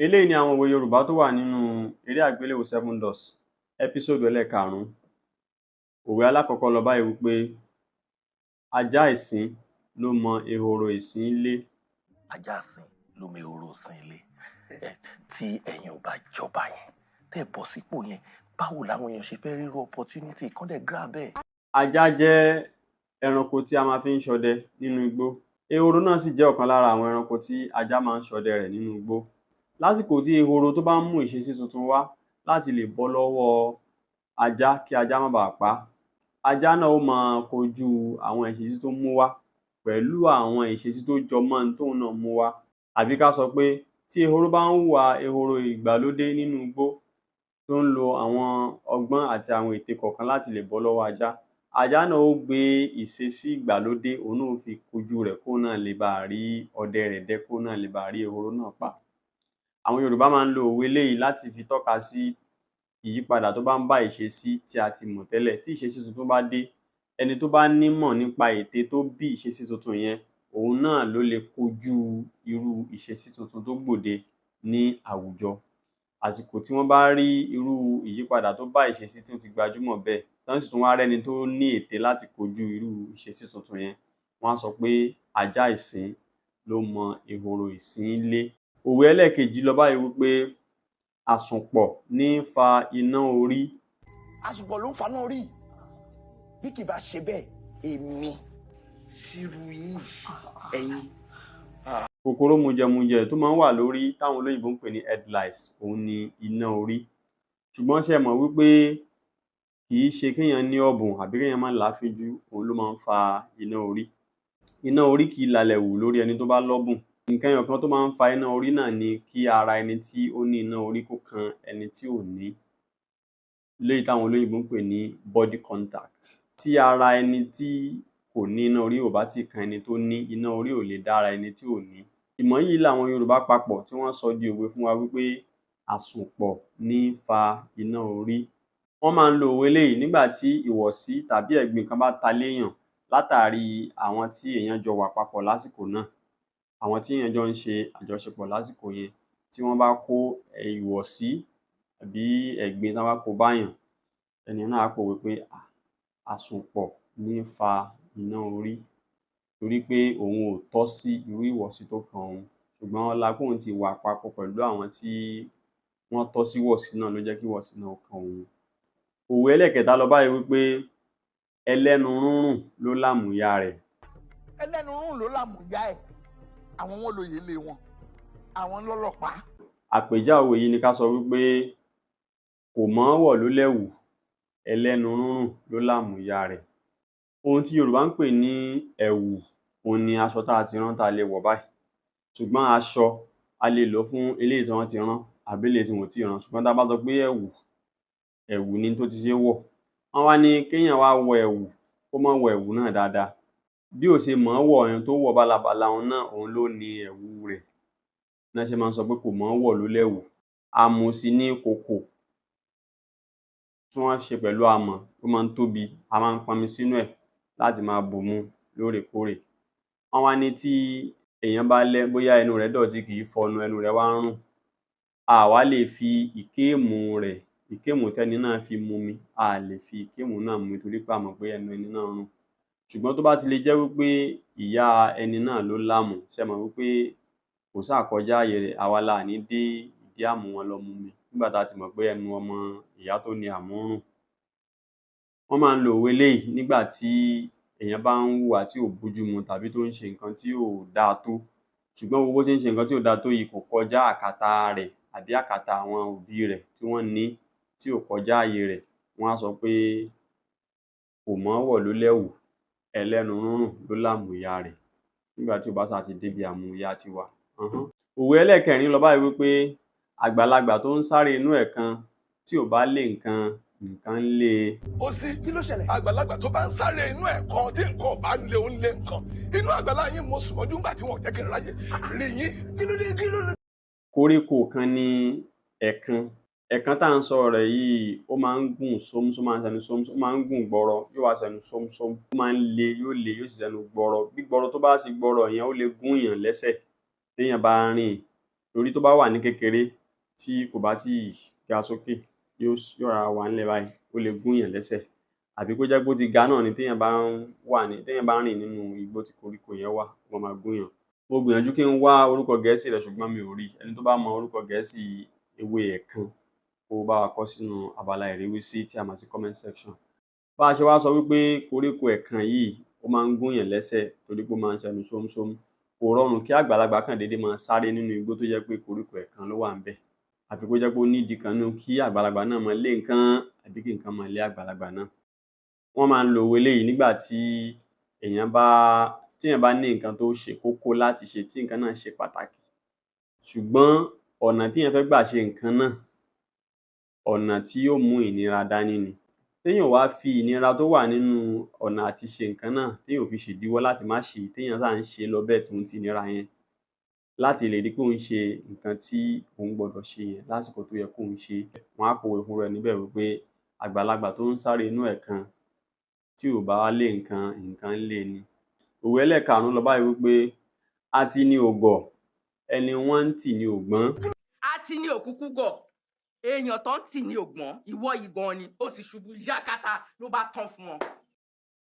Eléyìí ni àwọn òwe Yorùbá tó wà nínú eré àgbéléwò Seven Doors, episode ẹlẹ́ẹ̀karùn-ún. Òwe alákọ̀ọ́kọ́ lọ báyìí wí pé ajá ìsín ló mọ ehoro ìsín lé. Ajá ìsín ló mọ ehoro ìsín lé. Tí ẹ̀yin ò bá jọba yẹn, tẹ́ ẹ bọ́ sípò yẹn, báwo làwọn èèyàn ṣe fẹ́ rírú opportunity kán dẹ̀ grab ẹ̀? Ajá jẹ́ ẹranko tí a máa fi ń ṣọdẹ nínú igbó. Ehoro náà sì jẹ́ ọ̀kan lára àwọn ẹranko tí ajá máa ń ṣọdẹ rẹ̀ nínú igbó. Lásìkò tí ehoro tó bá ń mú ìṣesí tuntun wá láti lè bọ́ lọ́wọ́ ajá kí ajá má baà pa á, ajá náà ó máa kojú àwọn ìṣesí tó mú wá pẹ̀lú àwọn ìṣesí tó jọ mọ́ n tóun náà mú wá. Àbí ká sọ pé tí ehoro bá ń hùwà ehoro ìgbàlódé nínú igbó, tó ń lo àwọn ọgbọ́n àti àwọn ète kọ̀ọ̀kan láti lè bọ́ lọ́wọ́ ajá, ajá náà ó gbé ìṣesí ìgbàlódé, òun náà ó fi kojú rẹ̀ kóun náà lè baà rí ọdẹ rẹ̀ dẹ, kóun náà lè baà rí ehoro náà pa. Àwọn Yorùbá máa ń lo òwe eléyìí láti fi tọ́ka sí ìyípadà tó bá ń bá ìṣesí tí a ti mọ̀ tẹ́lẹ̀. Tí ìṣesí tuntun bá dé, ẹni tó bá nímọ̀ nípa ète tó bí ìṣesí tuntun yẹn, òun náà ló le kojú irú ìṣesí tuntun tó gbòde ní àwùjọ. Àsìkò tí wọ́n bá rí irú ìyípadà tó bá ìṣesí tó ti gbajúmọ̀ bẹ́ẹ̀, tán sì tún wá rẹ́ni tó ní ète láti kojú irú ìṣesí tuntun yẹn, wọ́n á sọ pé ajá ìsín ló mọ ehoro ìsín lé. Òwe ẹlẹ́ẹ̀kejì lọ báyìí wí pé àsùnpọ̀ ní í fa iná orí. Àsùnpọ̀ ló ń faná orí. Bí kì bá ṣe bẹ́ẹ̀, èmi sírú yín ẹ̀yin. Kòkòrò mùjẹ̀mùjẹ̀ tó máa ń wà lórí táwọn olóyìnbó ń pè ní head lice, òun ni iná orí. Ṣùgbọ́n ṣé ẹ mọ̀ wí pé kì í ṣe kéèyàn ní ọ̀bùn àbí kéèyàn má láfínjú òun ló máa ń fa iná orí. Iná orí kì í lalẹ̀ hù lórí ẹni tó bá lọ́bùn. Nǹkan ẹyọ kan tó máa ń fa iná orí náà ni kí ara ẹni tí ó ní iná orí kó kan ẹni tí ò ní, léyìí táwọn olóyìnbó ń pè ní body contact. Tí ara ẹni tí kò ní iná orí ò bá tíì kan ẹni tó ní, iná orí ò lè dára ẹni tí ò ní. Ìmọ̀ yìí làwọn Yorùbá papọ̀ tí wọ́n sọ di òwe fún wa wí pé àsùnpọ̀ ní í fa iná orí. Wọ́n máa ń lo òwe eléyìí nígbà tí ìwọ̀sí tàbí ẹ̀gbin kan bá ta léèyàn látàrí àwọn tí èèyàn jọ wà papọ̀ lásìkò náà, àwọn tí èèyàn jọ ń ṣe àjọṣepọ̀ lásìkò yẹn, tí wọ́n bá kó ìwọ̀sí àbí ẹ̀gbin, tán bá kó báyàn, ẹni náà á pòwe pé àsùnpọ̀ ní í fa iná orí, torí pé òun ò tọ́ sí irú ìwọ̀sí tó kan òun, ṣùgbọ́n ọlá pé òun ti wà papọ̀ pẹ̀lú àwọn tí wọ́n tọ́ sí ìwọ̀sí náà ló jẹ́ kí ìwọ̀sí náà ó kan òun. Òwe ẹlẹ́ẹ̀kẹta lọ báyìí wí pé ẹlẹ́nu rúnrùn ló làmùyá rẹ̀. Ẹlẹ́nu rúnrùn ló làmùyá ẹ̀. Àwọn wọn lóye lé wọn, àwọn lọ́lọ́pàá. Àpèjá òwe yìí ni ká sọ wí pé kò mọ̀ọ́n wọ̀ ló lẹ̀wù, ẹlẹ́nu rúnrùn ló làmùyá rẹ̀. Ohun tí Yorùbá ń pè ní ẹ̀wù, òun ni aṣọ tá a ti rán tá a lè wọ̀ báyìí. Ṣùgbọ́n aṣọ, a lè lò ó fún eléyìí tí wọ́n ti rán àbí eléyìí tí wọn ò tíì rán. Ṣùgbọ́n tá a bá sọ pé ẹ̀wù, ẹ̀wù ni n tó ti ṣe é wọ̀. Wọ́n wá ní kéèyàn wá wọ ẹ̀wù, kó má wọ ẹ̀wù náà dáadáa. Bí ò ṣe mọ̀-ọ́n wọ̀ yẹn tó wọ̀ bálabàla un náà, òun ló ni ẹ̀wù rẹ̀. Ná ṣe máa ń sọ pé kò mọ̀-ọ́n wọ̀ ló lẹ̀wù. Àmù sì ni kòkò tí wọ́n ṣe pẹ̀lú amọ̀, ó máa ń tóbi, a máa ń pọnmi sínú ẹ̀ láti máa bùmu lóòrèkóòrè. Wọ́n wá ní tí èèyàn bá lẹ́ bóyá ẹnu rẹ̀ dọ̀tí, kì í fọnu, ẹnu rẹ̀ wá ń rùn, a à wá lè fi ìkéèmù rẹ̀, ìkéèmù tẹ́ni náà fi mumi, a à lè fi ìkéèmù náà mumi torí pé a mọ̀ pé ẹnu ẹni náà ń rùn. Ṣùgbọ́n tó bá ti le jẹ́ wí pé ìyá ẹni náà ló lámù, ṣé ẹ mọ̀ wí pé kò sáà kọjá àyè rẹ̀, àwa la à ní dé ìdí àmù wọn lọ mumi nígbà tá a ti mọ̀ pé ẹnu ọmọ ìyá tó ni àmù ń rùn. Wọ́n máa ń lo òwe eléyìí nígbà tí èèyàn bá ń hùwà tí ò bójúmu tàbí tó ń ṣe nǹkan tí ò dáa tó. Ṣùgbọ́n gbogbo bó ṣe ń ṣe nǹkan tí ò dáa tó yìí, kò kọjá àkàtà rẹ̀ àbí àkàtà àwọn òbí rẹ̀ tí wọ́n ní, tí ò kọjá àyè rẹ̀. Wọ́n á sọ pé kò mọ̀ọ́n wọ̀ ló lẹ̀wù, ẹlẹ́nu rúnrùn ló làmùyá rẹ̀, nígbà tí ò bá ṣáà ti débi àmù ìyá tiwa. Òwe ẹlẹ́ẹ̀kẹrin lọ báyìí wí pé àgbàlagbà tó ń sáré inú ẹ̀kan, tí ò bá lé nǹkan, nǹkan ń lé e. Ó sí kí ló ṣẹlẹ̀? Àgbàlagbà tó bá ń sáré inú ẹ̀kan tí nǹkan ò bá lé, ó ń lé nǹkan. Inú àgbàlá yín mo sùn mọ́jú ńgbà tí wọn ò jẹ́ kí n ráyè rí yín. Kí ló dé? Kí ló dé? Koríko kan ni ẹ̀kan. Ẹ̀kan tá à ń sọ rẹ̀ yìí, ó máa ń gùn sómúsómú, ó máa ń sẹnu sómúsómú, ó máa ń gùn gbọrọ, yóò wá sẹnu sómúsómú, ó máa ń le, yóò le, yóò sì sẹnu gbọrọ. Bí gbọrọ tó bá sì gbọrọ yẹn, ó lè gún èèyàn lẹ́sẹ̀ téèyàn bá rìn Torí tó bá wà ní kékeré tí kò bá tíì ga sókè, yóò rọra wà ńlẹ̀ báyìí, ó lè gúnyàn lẹ́sẹ̀. Àbí kó jẹ́ pé ó ti ga náà ni, téèyàn bá ń wà ní téèyàn bá ń rìn nínú igbó tí koríko yẹn wà, ó máa gúnyàn. Mo gbìyànjú kí n wá orúkọ Gẹ̀ẹ́sì rẹ̀ ṣùgbọ́n mi ò rí. Ẹni tó bá mọ orúkọ Gẹ̀ẹ́sì ewé ẹ̀kan, kó bá wa kọ sínú abala ìrísí tí a mọ̀ sí comment section. Bá a ṣe wá sọ wípé koríko ẹ̀kan yìí ó máa ń gúnyàn lẹ́sẹ̀ torí pé ó máa ń ṣẹnu ṣómṣóm, kò rọrùn kí àgbàlagbà kàn déédé máa sáré nínú igbó tó jẹ́ pé koríko ẹ̀kan ló wà ńbẹ̀. Àfi kó jẹ́ pé ó nídìí kan nínú kí àgbàlagbà náà máa lé nǹkan àbí kí nǹkan máa lé àgbàlagbà náà. Wọ́n máa ń lo òwe eléyìí nígbà tí èèyàn bá téèyàn bá ní nǹkan tó ṣe kókó láti ṣe, tí nǹkan náà ṣe pàtàkì, ṣùgbọ́n ọ̀nà téèyàn fẹ́ gbà ṣe nǹkan náà, ọ̀nà tí yóò mú ìnira dání ni. Téèyàn ò wá fi ìnira tó wà nínú ọ̀nà àti ṣe nǹkan náà, téèyàn ò fi ṣèdíwọ́ láti má ṣe é, téèyàn ṣáà ń ṣe é lọ bẹ́ẹ̀ tòun ti ìnira yẹn, láti lè rí pé òun ṣe nǹkan tí òun gbọdọ̀ ṣe yẹn lásìkò tó yẹ kóun ṣe é. Wọ́n á pòwe fúnra ẹni bẹ́ẹ̀ wípé àgbàlagbà tó ń sáré inú ẹ̀kan tí ò bá lé nǹkan, nǹkan ń lé e ni. Òwe ẹlẹ́ẹ̀karùn-ún lọ báyìí wípé atini ò gọ̀, ẹni wọ́n ń tì ni ò gbọ́n. Atini ò kúkú gọ̀, èèyàn tó ń tì ní ògbọ́n, ìwọ yìí gan ni ó sì ṣubú yákàtà ló bá tán fún ọ.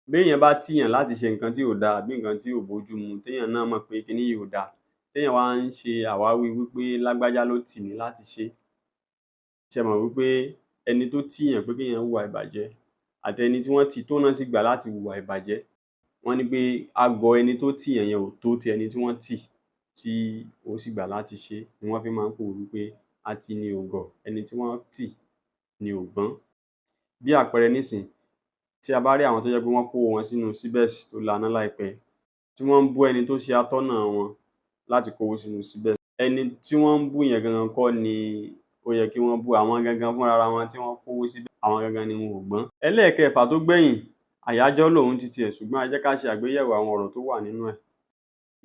Béèyàn bá tìyàn láti ṣe nǹkan tí ò dáa àbí nǹkan tí ò bójú mu, téèyàn náà mọ̀ pé kiní yìí ò dáa, téèyàn wá ń ṣe àwáwí wípé lágbájá ló tì mí láti ṣe é. Ṣẹ mọ̀ wípé ẹni tó tìyàn pé kéèyàn hùwà ìbàjẹ́ àti ẹni tí wọ́n tì tóun náà sì gbà láti hùwà ìbàjẹ́, wọ́n ní pé agọ̀ ẹni tó tìyàn yẹn ò tó ti ẹni tí wọ́n tì tí ó sì gbà láti ṣe é, ni wọ́n fi máa ń pòwe wípé atini ò gọ̀, ẹni tí wọ́n tì ni ò gbọ́n. Bí àpẹẹrẹ nísìnyí, tí a bá rí àwọn tó jẹ́ pé wọ́n kówó wọn sínú síbẹ̀sì tó laná láìpẹ́, tí wọ́n ń bú ẹni tó ṣe atọ́nà wọn láti kówó sínú síbẹ̀sì. Ẹni tí wọ́n ń bú yẹn gangan kọ́ ni ó yẹ kí wọ́n bú, àwọn gangan fúnra ra wọn tí wọ́n kówó síbẹ̀, àwọn gangan ni wọn ò gbọ́n. Ẹlẹ́ẹ̀kẹfà tó gbẹ̀yìn, àyájọ́ lòun ti tiẹ̀, ṣùgbọ́n ẹ jẹ́ ká ṣe àgbéyẹ̀wò àwọn ọ̀rọ̀ tó wà nínú ẹ̀.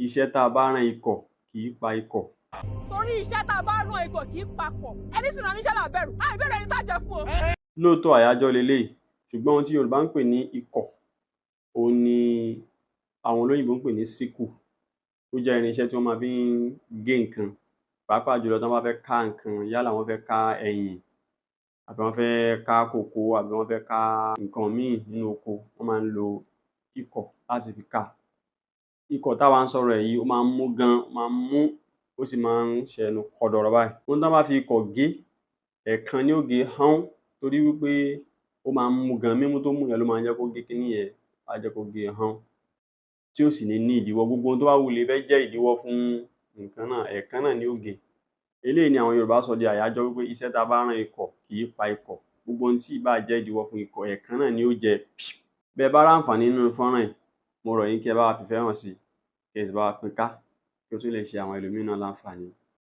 Iṣẹ́ tá a bá rán ikọ̀ kì í pa ikọ̀. Torí iṣẹ́ tá a bá rán ikọ̀ kì í papọ̀, ẹni tí rán níṣẹ́ là bẹ̀rù, àìbẹ̀rẹ̀ ẹni tá jẹ fún o. Lóòótọ́ àyájọ́ leléyìí, ṣùgbọ́n ohun tí Yorùbá ń pè ní ikọ̀, òun ni àwọn olóyìnbó ń pè ní sickle. Ó jẹ́ irinṣẹ́ tí wọ́n máa fi ń gé nǹkan, pàápàá jùlọ tí wọ́n bá fẹ́ ká nǹkan, yálà wọ́n fẹ́ ká ẹyìn àbí wọ́n fẹ́ ká kòkó àbí wọ́n fẹ́ ká nǹkan míì nínú oko, wọ́n máa ń lo ikọ̀ láti fi ká. Ikọ̀ táwa ń sọ̀rọ̀ ẹ̀ yìí, ó máa ń mú gan, ó máa ń mú, ó sì máa ń ṣẹnu kọdọrọ báyìí. Ohun tán bá fi ikọ̀ gé, ẹ̀ẹ̀kan ni ó gé hán, torí wípé ó máa ń mú gan, mímú tó mú yẹn ló máa ń jẹ́ kó gé kiní yẹn, á jẹ́ kó gé hán, tí ò sì ní ní ìdíwọ́. Gbogbo ohun tó bá wù lè fẹ́ jẹ́ ìdíwọ́ fún nǹkan náà, ẹ̀ẹ̀kan náà ni ó gé. Eléyìí ni àwọn Yorùbá sọ di àyájọ́ wípé iṣẹ́ tá a bá rán ikọ̀ kì í pa ikọ̀. Gbogbo ohun tí ìbáà jẹ́ ìdíwọ́ fún ikọ̀, ẹ̀ẹ̀kan náà ni ó jẹ. Bẹ́ ẹ bá ráǹfààní nínú fọ́nrán yìí, mo rọ̀ yín kí ẹ bá wa fìfẹ́ hàn sí i, kí ẹ sì bá wa pín ká, kí ó tún lè ṣe àwọn ẹlòmíì náà láǹfààní.